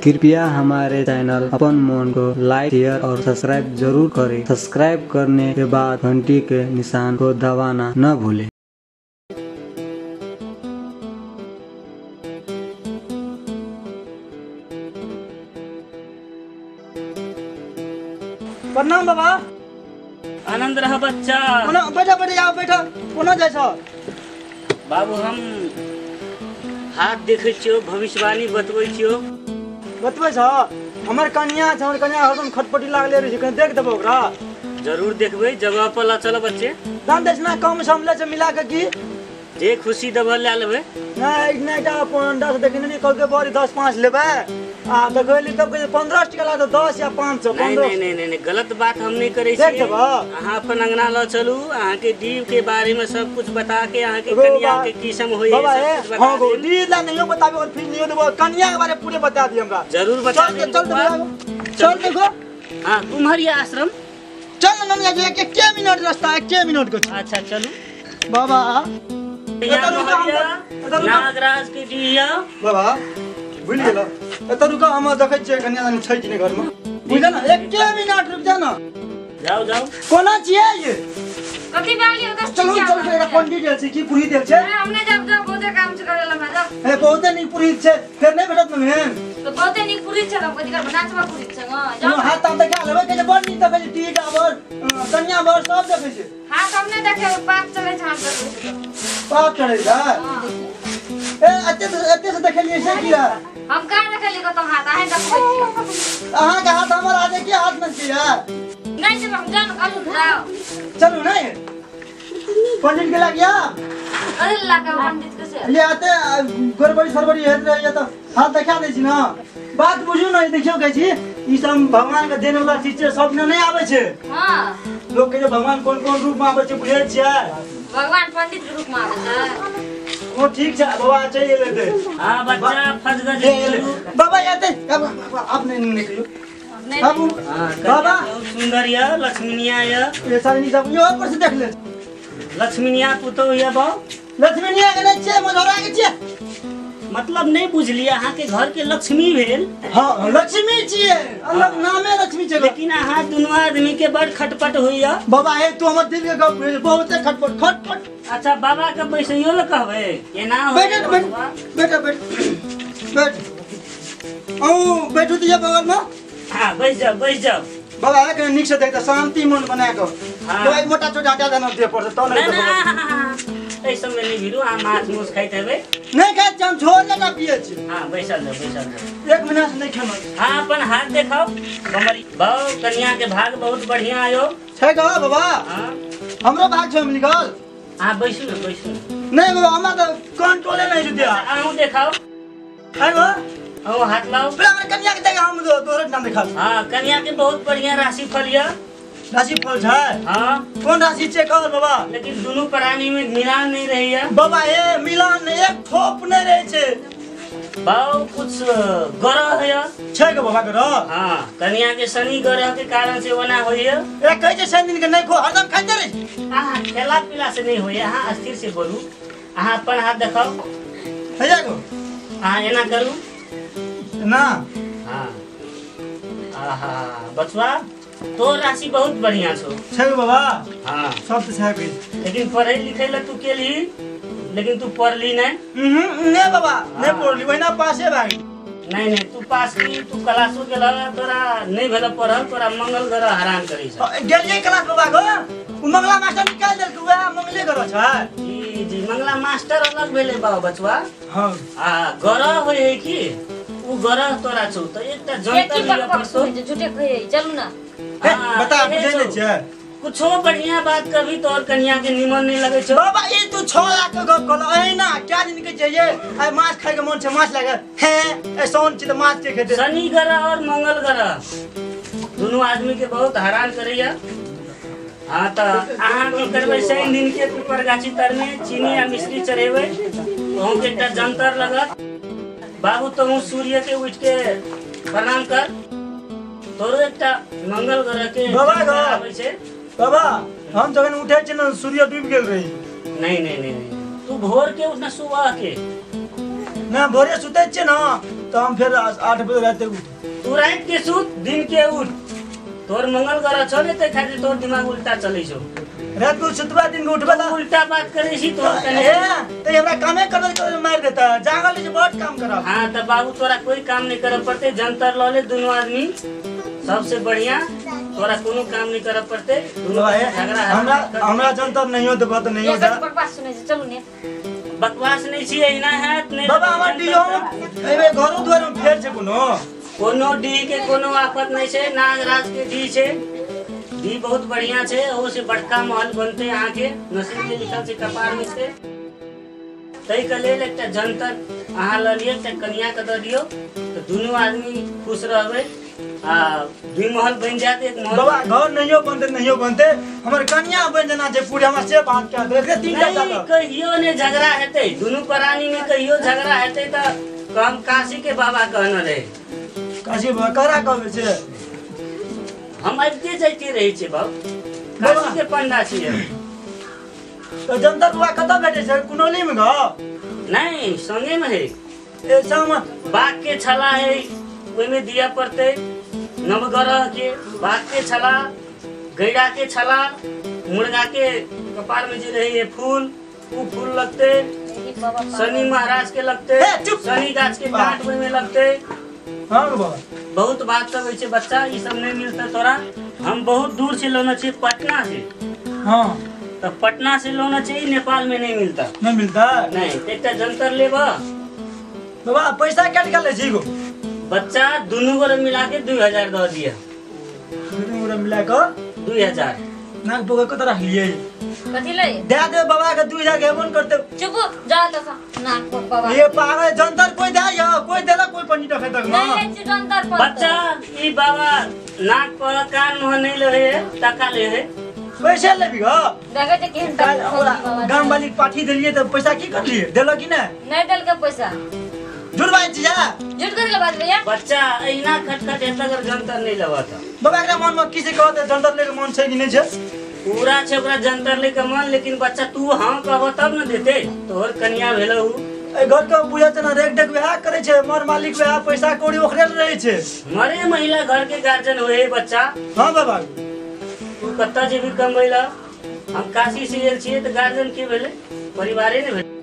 कृपया हमारे चैनल अपन मोन को लाइक, शेयर और सब्सक्राइब जरूर करें। सब्सक्राइब करने के बाद घंटी के निशान को दबाना न भूलें। प्रणाम बाबा। आनंद रह बच्चा। बैठा बैठा आओ बैठा। कोना जाइ छ बाबू? हम हाथ देखै छियौ, भविष्यवाणी बतबै छियौ। बतबै छ? हमर कन्या छ, हमर कन्या हरदम खटपटी लागले रहै छै, कहीं देख देबो ओकरा? जरूर देखबै, जगह पर ला चल बच्चे। दान देछ ना कम सम ले छ मिला के की जे खुशी देबह ले लेबै। नहीं नहीं एकटा अपन 10 देखने नहीं कहलकै बड़ी 10 5 लेबै आ देखैली तब कहै 15 टका लागत 10 या 500 नहीं 15। नहीं नहीं नहीं नहीं, गलत बात हम नहीं करै देख छी। देबह। अहाँ अपन अंगना ल चलू, अहाँ के डीव के बारे में सब कुछ बता के अहाँ के गो कन्या बा- के की सम होई बाबा सब हे कुछ बता हां गो देब। दी ला नहीं बताबे और फिर नहीं देबो, कन्या के बारे पूरे बता दी हमरा। जरूर बता चल देब चल बउआ। चल देखो। हाँ, कुम्हर ये आश्रम। चल ना ननिया जी, एक के मिनट रास्ता, एक के मिनट को छै। अच्छा चलू। बाबा यहाँ एतऽ रुका, महरिया, एतऽ रुका। नागराज के डीह। बाबा भूल गेलो, एतऽ रुका, हम देखै छियै कन्यादान छै कि नहि घरमे। बुझल ना, एक के मिनट रुक जा ना। जाओ जाओ। कोना छियै ये? कथी बाली ओकरा? चलू चलू, एकरा पंडित गेल छै की पुरोहित गेल छै? हम नहीं जाब, जाब बहुते काम छै करेला में जाब। हे बहुते नीक पुरोहित छै, फेर नहि भेटत ने मेन। तो बहुते नीक पुरी छै, हम कथी करब नाचबा पुरी छै जाओ। हाथ ताम देखा लेबै, कहै छै बड़ नीक देखै छै, टीका बर कन्या बर सब देखै छै। हाथ हम नहीं देखे, पाप चले छै हम देखै छै। पाप चढ़ै छै। हां। ए एते एते से देखेलियै से किया? हम कहाँ देखेली कतौ हाथ, अहें देखबै छी। अहाँके हाथ हमर आजे के हाथ में छै यार। नहीं जब हम जान कहलू जाओ। चलू नहीं पंडित के लग गया। अरे लाका पंडित के से ये आते गड़बड़ी सरबड़ी हेत रहे तो हाथ देखा दै छी ना। बात बुझू ना, देखियो कहै छी ई सब भगवान के देने वाला चीज छै, सब ने नहीं आबै छै। हां। लोग कहै छै भगवान कोन कोन रूप में आबै छै, बुझै छियै? भगवान पंडित के रूप में आबै छै। ओ ठीक छै बाबा, चलि एलै ते। हाँ बच्चा फंस ले गए। एलै बाबा, आते अब आप नहीं निकलियो नहीं। बाबू। हाँ, बाबा। कन्या बहुत सुंदर यऽ, लक्ष्मीनिया यऽ। ये सारी सब यो पर से देख ले। लक्ष्मीनिया पुतोह यऽ बाउ। लक्ष्मीनिया के नहीं छियै, मझौरा के छियै। मतलब नहीं बुझलियै, अहाँ के घर के लक्ष्मी भेल। हाँ लक्ष्मी छियै, अलग नामे लक्ष्मी छै। लेकिन अहाँ दुनू आदमी के बड़ खटपट होइया। बाबा हे तू हमर दिल के गप बुझे, बहुते खटपट खटपट। अच्छा बाबा के बैसैयो ल कहबै एना होय। बैठ बैठ बैठ बैठ बैठ, औ बैठू दिया बगल में। हाँ बैस जाओ बैस जाओ। बाबा हे कनी नीक से देखता, शांति मन बना के। हाँ। तो आई मोटा छोटा हटा देना दे पर तो नहीं नहीं नहीं, एहि सबमे नहीं भिड़ू, अहाँ माछ मांस खाइत हेबै। नहीं खाइ छी हम, छोड़ लेटा पिए छी। हाँ बैसल जाओ बैसल जाओ। एक महीना से नहीं खेलौ। हाँ अपन हाथ देखाओ बमरी बाउ, कन्या के भाग बहुत बढ़िया आयो छै गो बाबा। हाँ हमरो भाग छै हम लिखल। हाँ बैसू ने बैसू ने। नहीं बाबा, हमरा तऽ कंट्रोले नहीं छै दिया। अहूँ देखाओ। आइ गो अहूँ हाथ लाओ। पहिले हमर कन्या के देख, हम तोहरे नाम देखा। हाँ कन्या के बहुत बढ़िया राशि फल यऽ। राशि फल छै? हाँ। कोन राशि छै कहल बाबा? लेकिन दुनू प्राणी में मिलान नहीं रही है। बाबा हे मिलान एक ठोप नहीं रहे छै। बाउ कुछ ग्रह है छै गो बाबा ग्रह? हाँ कन्या के शनि ग्रह के कारण से ओना होइए। ए कहै छै शनि दिन के नहीं खो, हरदम खाइते रहै छै। अहाँ खेला पीला से नहीं होइए, अहाँ स्थिर से बोलू। अहाँ अपन हाथ देखाओ। हैया गो। अहाँ एना करू ना। हाँ आहा बचवा तोर राशि बहुत बढ़िया छौ। छै गो बाबा? हाँ सब तऽ छै गो। लेकिन पढ़ै लिखै ला तू केलही, लेकिन तू पढ़ली नहीं। नहीं बाबा नहीं पढ़ली, ओहिना पासे भए गेली। नहीं नहीं तू पास की, तू क्लासो गेल तोरा नहीं भेल पढ़ल, तोरा मंगल ग्रह हरान करै छै। गेलियै क्लास बाबा गो, उ मंगला मास्टर निकालि देलकै, वएह मंगले ग्रह छै। जी जी मंगला मास्टर अलग भेलै बाबा बचवा। हाँ आ ग्रह होइ है कि उ ग्रह तोरा छौ तऽ एकटा एक जंतर की लिअ पक परसो। पक झूठे कहै चलू ना। हे बता बुझै नहि छियै कुछो बढ़िया बात कभी तोर कन्या के निमन नहीं लगै छौ। बाबा ई तू 6 लाख के गप कहल, अहिना क्या दिन के चाहिए, आइ माछ खाइ के मन छै, माछ लागल हे ए सोन छी तऽ माछ के खेतै। शनि ग्रह और मंगल ग्रह दुनू आदमी के बहुत हरान करैया। हाँ तऽ अहाँ की करबै, शनि दिन के पीपर गाछी तर में चीनी आ मिश्री चढ़ेबै, अहूँ के एकटा जंतर लगत। बाबू तोहूँ सूर्य के उठ के प्रणाम कर, तोरो एकटा मंगल ग्रह के बाबा गो। आबै छै। बाबा हम जखन उठै छियै ने सूर्य डूबि गेल रही। नहीं नहीं नहीं नहीं, तू भोर के उठना, सुबह के ना, भोरे सुतै छियै ना तो हम फिर 8 बजे रात तक उठ। तू रात के सुत दिन के उठ, तोर मंगल ग्रह छौ ने, तै खातिर तोर दिमाग उल्टा चलै छौ। रात को सुतबा दिन को उठबा उल्टा बात करै छी तोर कने। ए त हमरा कामे करल कर मार देता, जागल जे बहुत काम करब। हां त बाबू तोरा कोई काम नहीं करे पड़ते, जंतर ल ले दोनों आदमी सबसे बढ़िया, तोरा कोनो काम नहीं करे पड़ते। दोनों झगड़ा हमरा हमरा जंतर नहीं हो देबो त नहीं हो। बकवास सुनै छै, चलू ने। बकवास नहीं छी एना हैत नहीं बाबा। हमर डियो एबे घरो द्वार में फेर छै, कोनो कोनो डी के कोनो आफत नहीं छै, नागराज के डी छै, डी बहुत बढ़िया छै, ओ से बड़का महल बनते अहाँ के नसीब के लिखल छै कपार में छै। तै के लेल एकटा जंतर अहाँ ल लिअ, एकटा कनिया के दऽ दियौ तऽ दुनू आदमी खुश रहबै आ दुई महल बनि जायत, एक महल। बाबा घर नहियो बनते नहियो बनते, हमर कनिया बनि जेना छै पूरे, हमरा से बात कह दे तीन टा नहीं कहियो ने झगड़ा हेतै दुनू प्राणी में, कहियो झगड़ा हेतै तऽ हम काशी के बाबा कहने रहे। काशी बाबा करा कहबै छै? हम आबिते जाइते रहै छियै बाबू, काशी के पंडा छियै। तो जंतर बाबा कतऽ भेटै छै? कुनौली में घर नहीं, संगे में है। ए संग में बाघ के छला है, ओहिमे दिया पड़तै नवग्रह के, बाघ के छला, गैड़ा के छला, मुर्गा के कपार में जे रहे फूल, उ फूल लगते, शनि महाराज के लगते, शनि गाछ के काट ओहिमे लगते। हाँ बाबा बहुत बात सब होइ छै बच्चा, ई सब नहीं मिलते तोरा। हम बहुत दूर से लेने छियै, पटना से। हाँ तो पटना से लेना चाहिए, नेपाल में नहीं मिलता। नहीं मिलता? नहीं। एकटा जंतर लेब बाबा, पैसा काट के ले छी गो बच्चा, दुनू गोरे मिला के 2000 दऽ दिया। दुनू गोरे मिला के 2000 नाक पोके कत रख लिए? कथि ले दे दे बाबा के 2000 के मन करते। चुप जा त नाक पोक बाबा। ये पागल जंतर कोई दे या कोई देला कोई पनी रखे तक ना नहीं ले जंतर पर बच्चा। ई बाबा नाक पर कान मुह नहीं ले है, टका ले है। पैसा लेबी हो? देखे जे केहन टका। गाम वाली पाठी देलिए त पैसा की करलिए? देला की नै? नहीं देल के पैसा। झूठ बात छी जा, झूठ कर ले बात भैया। बच्चा एना खटखट हेतै अगर जंतर नहीं लेबा त। बाबा एकरा मन में की से कहत जंतर ले के मन छै कि नहीं छै? पूरा छै ओकरा जंतर ले के मन, लेकिन बच्चा तू हां कहबो तब न देते। तोहर कनिया भेलौ ए घर के बुझा छै ना, रेख देख वएह करै छै, मर मालिक वएह, पैसा कौड़ी ओकरे रहै छै। मरे महिला घर के गार्जियन होए बच्चा। हां बाबा तू कत्ता जेबी कमबै ला, हम काशी से गेल छियै त गार्जियन के भेलै? परिवारे ने भेलै।